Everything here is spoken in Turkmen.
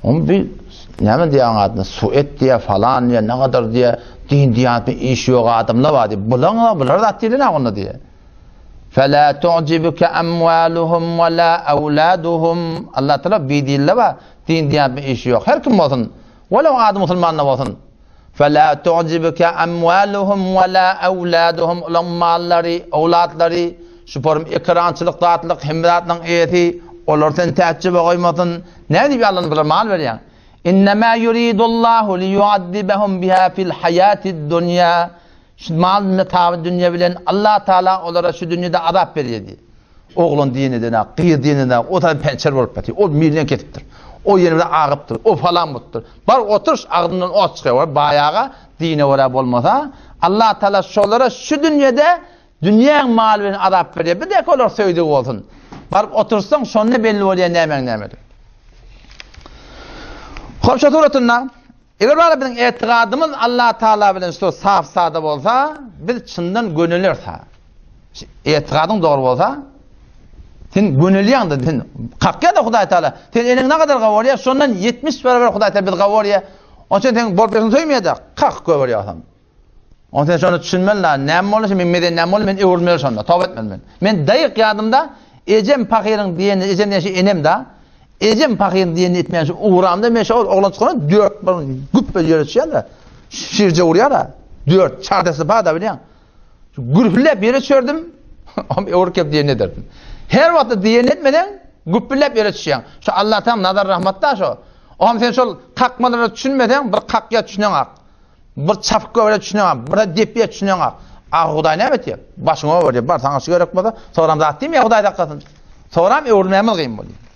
Oň bir näme diýýän adyna suet diýýär, falan diýýär, ne gadar diýýär, din diýýän işi ýok adamlar bar diýýär. Bulaň bular zat diýlen onda diýýär. Fela tu'jibuka amwaluhum wa la awladuhum. Allah Taala bir diýildi bar, din diýýän işi ýok. Her kim bolsun, walaw ady musulman da bolsun. Fela tu'jibuka amwaluhum wa la awladuhum. Olaň mallary, owlatlary şu forum ekrançylyk zatlyk hemme zatlaryň eýesi, olar seni täjjübe goýmasyn. Nädip ýalan bular mal berýäň? Innemâ yuridullahu liyuazzibahum biha fil hayatid dunýa. Şu mal metaby dünýe bilen Allah Taala olara şu dünýede azap berýär diýdi. Oglan diýen edene, gyz diýen edene, o taý pençer bolup ýatyr. Ol milden kesipdir. O ýene bir agypdyr. O falan bolupdyr. Bar oturyş agzyndan ot çykýar. Baýaga dine görä bolmasa, Allah Taala şolara şu dünýede dünýäň maly bilen azap berýär. Bir dek olar söýdügi bolsun. Baryp otursaň, şonda belli bolýar nämäň nämedir. Hop şu suratynda Eger bara biziň etigadymyz Allah Taala bilen şu saf sada bolsa, biz çyndan gönüleris ha. Etigadyň dogry bolsa, sen gönülýäň-de, sen kakýar-da Hudaý Taala. Sen eliň ne kadar gawarýar, şondan 70 barabar Hudaý Taala biz gawarýar. Onuň üçin sen bolup ýörsen söýmeýär-de, kak göberýärsen. Onuň sen şony düşünmeli la, näme boldy, men meden näme boldy, men öwrülmeli şonda, toba etmeli men. Men daýyk ýadymda, ejem pahyryň diýeni, ejem diýen şey enem da, ejem pahyryň diýenini etmeýän şu ugramda men şol oglan çykanda dört bir güp ýere düşýän-de, şirje urýar-a, dört, çardasy bar da bilýän. Gürpüläp ýere düşerdim, om öwrüp gelip diýenini ederdim. Her wagtda diýenini etmeseň, güpüläp ýere düşýäň. Şu Allahdan nazar rahmat da şo. Om sen şol kakmalara düşünmeseň, bir kakýa düşüneňak. Bir çapyk göbere düşüneňak, bir depýä düşüneňak. Ah Hudaý näme etýär? Başyňa öwürýär. Bar saňa şu gerek bolsa, soram zat diýmeýär Hudaý saklasyn. Soram öwrülmämiz gyn bolýar.